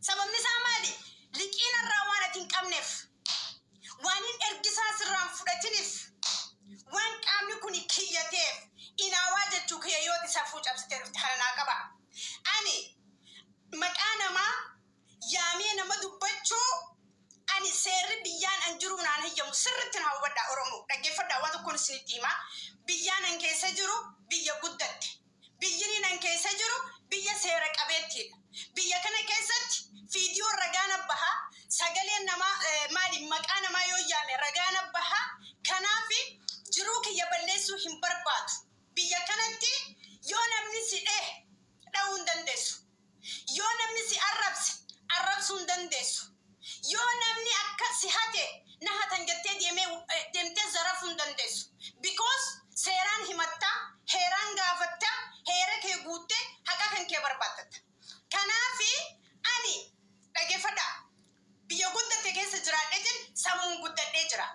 Sababni isaa maali? Liqii narraa waan ati hin qabneef, waan hin ergisaa sirraan fudhatiniif, waan qaamni kun kiyya ta'eef, inaawaa jechuu kiyya yoo ati safuu cabsitee dhufte kana naa qaba. Ani maqaa namaa yaamee nama dubbachuu ani seerri biyyaan an jiru naan hayyamu. Sirritti na hubadhaa, Oromoo, dhaggeeffadhaa, waan tokkoon isinitti himaa. Biyyaan an keessa jiru biyya guddatte. Biyyi nan keessa jiru biyya seera qabeettiidha. Biyya kana keessatti viidiyoon ragaan bahaa, sagaleen namaa maali, maqaa namaa yoo yaame ragaan bahaa. Kanaaf jiruu kiyya balleessuu hin barbaadu. Biyya kanatti yoo namni si dhee dha'uu hin dandeessu. Yoo namni si arrabse arrabsuu hin dandeessu. Yoo namni akka si hate na hatan jettee deemtee zarafuu hin dandeessu. Because seeraan himattaa, heeraan gaafattaa, heera kee guuttee haqa kan kee barbaaddatta. Kanaafi ani, dhaggeeffadhaa, biyya guddatte keessa jiraadheetiin sammuun guddadhee jira.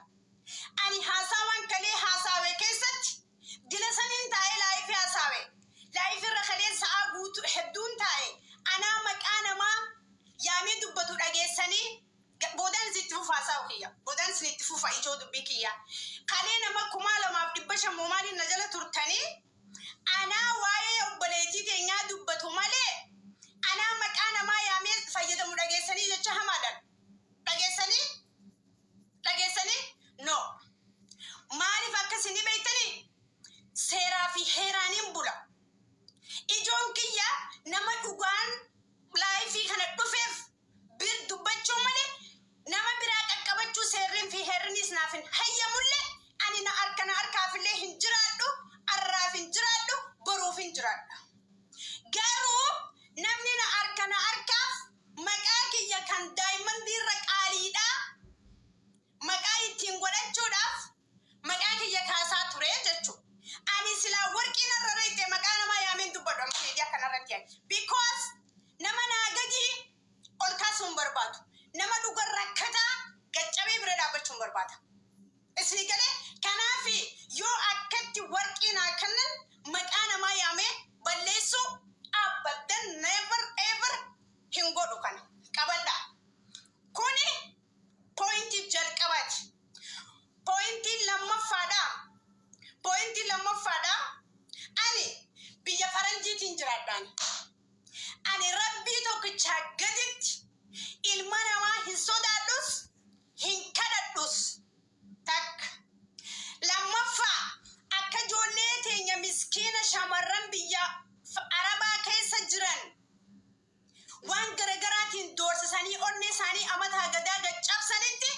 Ani haasawaan kalee haasawee keessatti dila saniin taa'ee live haasawee. Live irra kalee sa'aa guutuu hedduun taa'e anaa maqaa namaa yaamee dubbatu dhageessanii? Boodaan isitti fufa haasa'u kiyya. Boodaan isinitti fufa ijoo dubbii kiyya. Kalee nama 2500 maaliin na jala turtanii anaa waa'ee obboleettii teenyaa dubbatu malee anaa maqaa namaa yaamee fayyadamu dhageessanii jecha hamaadhaan? Dhageessanii? Dhageessanii? No. Maaliif akkasii beektanii? Seeraa fi heeraaniin bula. Ijoon kiyya nama dhugaan live kana dhufeef bir dubbachuu malee nama biraa qaqqabachuu seerriin fi heerrinis naaf hin hayyamullee. Ani na harka na harkaafillee hin jiraadhu, arraaf hin jiraadhu, boruuf hin jiraadha. Garuu namni na harka na harkaaf maqaa kiyya kan daa'imman irra qaaliidha maqaa ittiin godhachuudhaaf maqaa kiyya kaasaa ture jechuudha. Ani silaa warqii narra reete maqaa namaa yaameen dubbadhu amma miidiyaa kanarratti yaa'e. Because nama naa gadii ol kaasuu hin barbaadu. Nama dhugan rakkataa gaccabee bira dhaabbachuu hin barbaada. Isinii galee? Kanaafi yoo akkatti warqii naa kennan maqaa namaa yaamee balleessuu abadan, never ever hin godhu, kana qabadhaa. Kuni pointii jalqabaati. Pointiin lammaffaadha. Pointiin lammaffaadha. Ani biyya faranjiitiin jiraadhaan. Ani rabbii tokkichaa gaditti ilma namaa hin sodaadhus, hin kadhadhus. Takka. Lammaffaa, akka ijoollee teenya miskiina shamarran biyya Arabaa keessa jiran waan garagaraatiin doorsisanii onnee isaanii amataa gadaa gad cabsanitti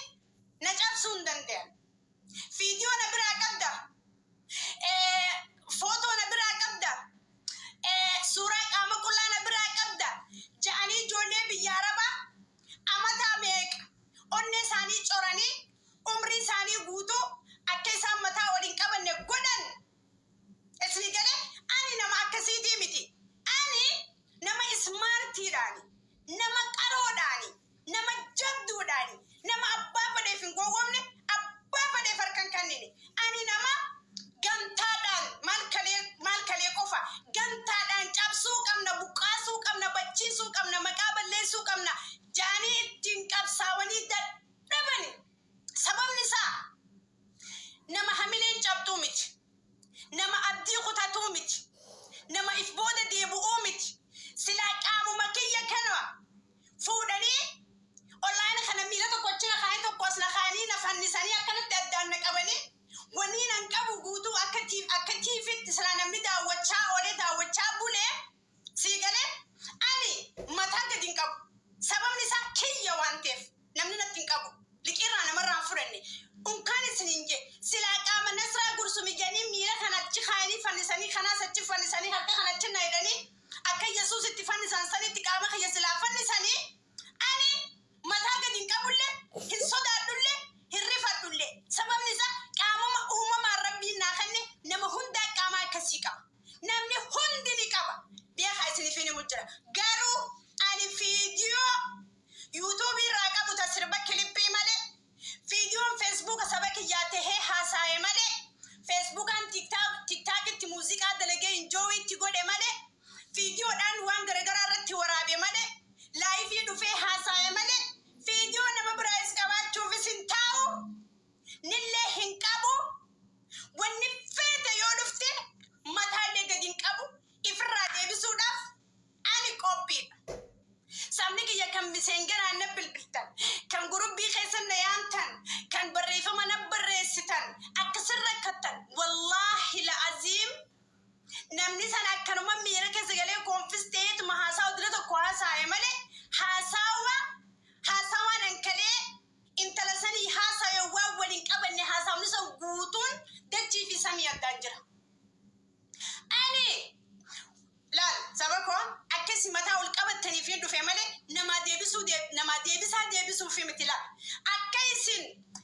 na cabsuu hin danda'an. Viidiyoo na biraa qabda. Footoo na biraa qabda. Suuraa qaama qullaa na biraa qabda. Ja'anii ijoollee biyya Arabaa amataa meeqa onnee isaanii coranii umrii isaanii guutuu akka isaan mataa waliin qabanne godhan. Isinii galee? Ani nama akkasiitii miti. Ani nama smartiidhaani, nama qaroodhaani, nama jabduudhaani, nama abbaa fedheef hin gowwoomne, abbaa fedheef harka hin kennine. Ani nama gamtaadhaan maal kalee, maal kalee qofa gamtaadhaan cabsuu qabna, buqqaasuu qabna, bachiisuu qabna, maqaa balleessuu qabna jaanii ittiin qabsaawanii dadhabani. Sababni isaa nama hamileen cabxuu miti. Nama abdii kutatuu miti. Nama if booda deebi'uu miti. Silaa qaamuma kiyya kana fuudhanii online kana miila tokko achi na kaa'anii, tokko as na kaa'anii, na fannisanii, akkanatti addaan na qabanii, wanni nan qabu guutuu akka TVtti silaa namni daawwachaa oolee daawwachaa bulee, sii galee, ani mataa gadi hin qabu. Sababni isaa kiyya waan ta'eef namni natti hin qabu. Liqiirraa namarraa hin fudhanne. Unkaan isin hin jee silaa qaama Nasraa Gursumi jedhanii miila kana achi kaayanii fannisanii, kanaas achi fannisanii, harka kana achi na hidhanii. kiyya kan miseengeraan na bilbiltan, kan gurubbii keessan na yaamtan, kan barreeffama na barreessitan, akkasin rakkattan, wallaahi la'aziim, namni sana akkanuma miira keessa galee koonfis ta'eetuma haasaa dila tokko haasa'e malee, haasawa haasawaan ankalee intala sanii haasa'e waan waliin qabanne, haasawni san guutuun dachii fi samii addaan jira. Ani laal, saba koo, akkasi mataa ol qabattaniif hin dhufe malee namaa deebisuu, namaa deebisaa deebisuuf miti. Laal, akka isin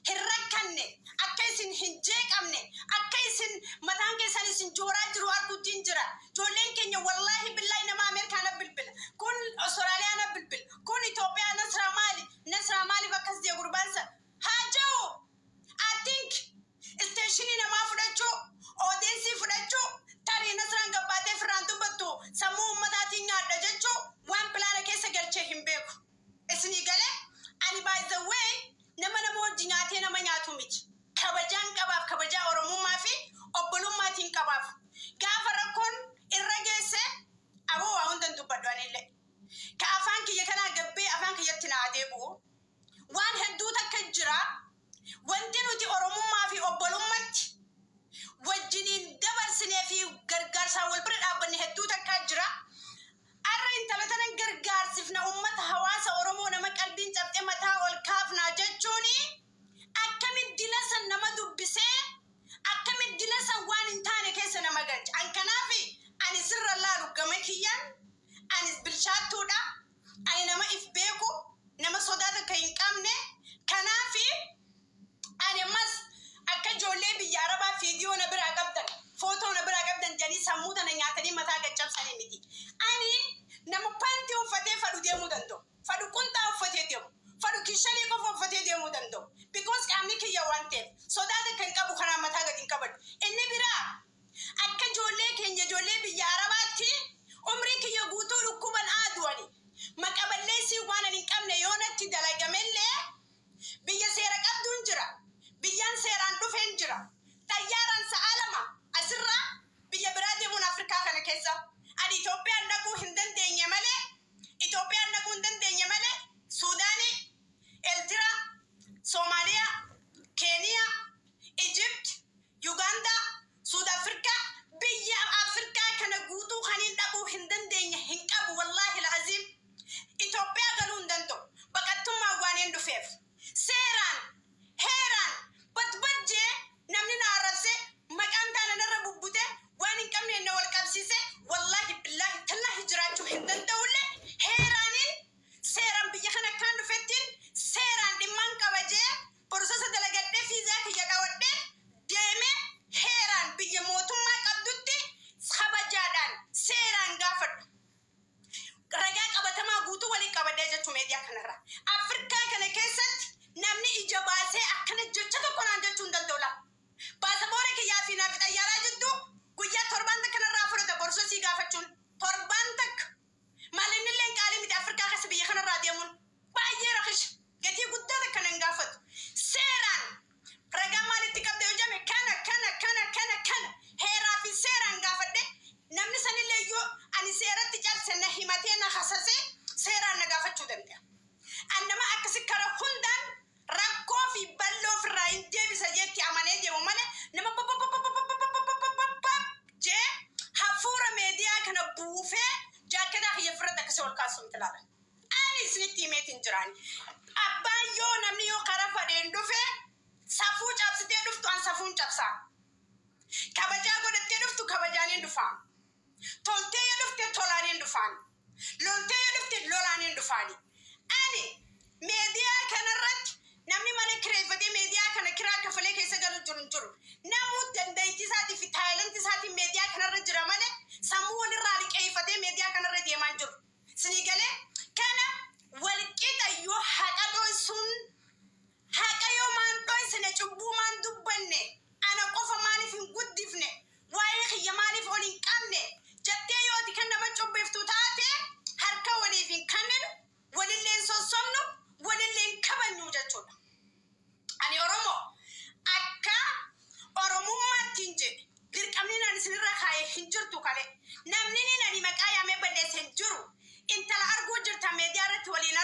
hin rakkanne, akka isin hin jeeqamne, akka isin mataan keessan isin jooraa jiru arguutti hin jira. Ijoolleen keenya, wallaahi billaahi, nama Ameerikaa na bilbila, kun Austraaliyaa na bilbila, kun Itoophiyaa. Nasraa maali, Nasraa maaliif akkas jee gurbaan san haa jiru? I think attention namaa fudhachuu, audience fudhachuu, tarii Nasraan gabbaatee firraan dubbattu sammuu ummataatiin nyaadha jechuu waan plan keessa galchee hin beeku. Isinii galee, ani by the way nama nama wajji nyaatee nama nyaatu miti. Kabajaan qabaaf, kabajaa Oromummaa fi obbolummaatiin qabaaf. Gaafa rakkoon irra geesse aboo waa hundan dubbadhu anillee. Ka afaan kiyya kanaa gabbee afaan kiyyatti naa deebi'u. Waan hedduu takka jira. Wanti nuti Oromummaa fi obbolummatti wajjiniin dabarsinee fi gargaarsaan wal bira dhaabbanne hedduu takkaa jira. Arra intala tanan gargaarsifna, ummata hawaasa Oromoo nama qalbiin cabxe mataa ol kaafnaa jechuuni, akkamitti dila san nama dubbisee, akkamitti dila san waan hin taane keessa nama galcha? An kanaafi ani sirra laalu gama kiyyaan anis bilchaattuudha. Ani nama if beeku, nama sodaa takka hin qabne. Kanaafi ani ammas akka ijoollee biyya Arabaa viidiyoo na biraa qabdan, footoo na biraa qabdan jedhanii sammuu tana nyaatanii mataa gaccabsanii miti. Ani nama paantii uffatee fadhu deemuu danda'u. Fadhu qunxaa uffatee deemu. Fadhu kishalii qofa uffatee deemuu danda'u. Because qaamni kiyya waan ta'eef sodaa takka hin qabu, kanaan mataa gadi hin qabadhu. Inni biraa, akka ijoollee keenya ijoollee biyya Arabaatti umrii kiyya guutuu dhukkuban aaduwani. Maqaballeessii waan ani hin qabne yoo natti dalagamellee, biyya seera qabduun jira. Biyyaan seeraan dhufeen jira. Xayyaaraan sa'a 2 asirraa biyya biraa deemuun Afrikaa kana keessa. Ani Itoophiyaan dhaquu hin dandeenye malee, Itoophiyaan dhaquu hin dandeenye malee, Suudaanii, Eertiraa, Soomaaliyaa, Keeniyaa, Ijipt, Yugaandaa, Suud Afrikaa, biyya Afrikaa kana guutuu kaniin dhaquu hin dandeenye hin qabu, wallaahi la'aziim. Itoophiyaa galuu hin danda'u. Baqattummaan waan hin dhufeef. Seeraan, heeraan, batbajjee namni na arrabse, maqaan taana narra bubbute, waan hin qabne na wal qabsiise, wallaahi billaahi tallaahi jiraachuu hin danda'ullee, heeraaniin seeraan biyya kana akkaan dhufettiin seeraan dhimmaan qabajee process dalagadhee fiizaa kiyya dhawadhee deemee heeraan biyya mootummaa qabdutti kabajaadhaan seeraan gaafadhu. Ragaa qabatamaa guutuu waliin qabadhee jechuu meediyaa kanarra. Afrikaa kana keessatti namni ija baasee akkana jecha tokko naan jechuu hin danda'u laa. Baasaboora kiyyaa fi naaf xayyaaraa jidduu guyyaa torbaan takka narraa fudhata process gaafachuun. Torbaan takka. Maalinni illee qaalii miti. Afrikaa keessa biyya kanarraa deemuun baay'ee rakisha. Gatii guddaa takka nan gaafatu. Seeraan ragaa maalitti qabda yoo jedhame, kana kana kana kana kana heeraa fi seeraan gaafadhe. Namni sanillee yoo ani seeratti cabse na himatee na hasasee seeraan na gaafachuu danda'a. An nama akkasi kara hundaan rakkoo fi bal'oo ofirraa hin deebisa jeetti amanee deemu malee, nama jee hafuura meediyaa kana buufee jaakketaa kiyya ofirratti akkasii ol kaasuu miti laala. Ani isinitti himeetiin jiraani. Abbaan yoo namni yoo karaa fadheen dhufe, safuu cabsitee dhuftu, an safuun cabsaa. Kabajaa godhattee dhuftu, kabajaaniin dhufaa. Toltee yoo dhufte, tolaaniin dhufaan. Loltee yoo dhufte, lolaaniin dhufaani. Ani meediyaa kanarratti namni mana kireeffatee meediyaa kana kiraa kafalee keessa galu jiru hin jiru. Namuu dandeettii isaatii fi talent isaatiin meediyaa kanarra jira malee sammuu walirraa liqeeffatee meediyaa kanarra deemaa hin jiru. Sinii galee, kana walqixa yoo haqa dhoysuun, haqa yoo maan dhoysine, cubbuu maan dubbanne, ana qofa maaliif hin guddifne, waa'ee kiyya maaliif ol hin qabne jettee yooti kan nama cubbiftu taate, harka waliif hin kenninu, walillee hin sossobnu, walillee hin kabajnu jechuudha. Ani Oromoo akka Oromummaatti hin jedhe, dirqamni naan isinirra kaa'e hin jirtu kale. Namni ni nani maqaa yaamee balleesse hin jiru. Intala arguu jirta meediyaa irratti waliin.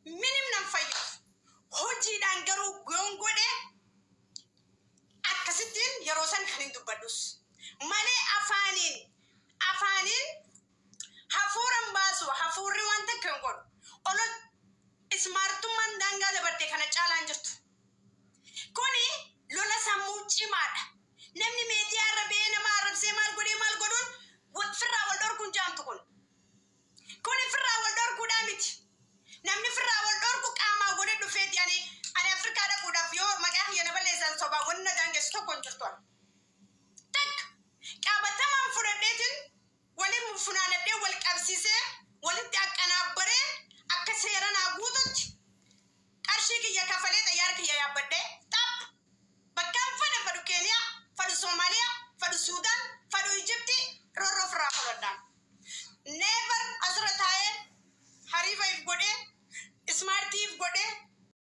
Minim nan fayyadu. Hojiidhaan garuu yoon godhe akkasittiin yeroo san kan hin dubbadhus. Malee afaaniin hafuuran baasu, hafuurri waan takka hin godhu. Olo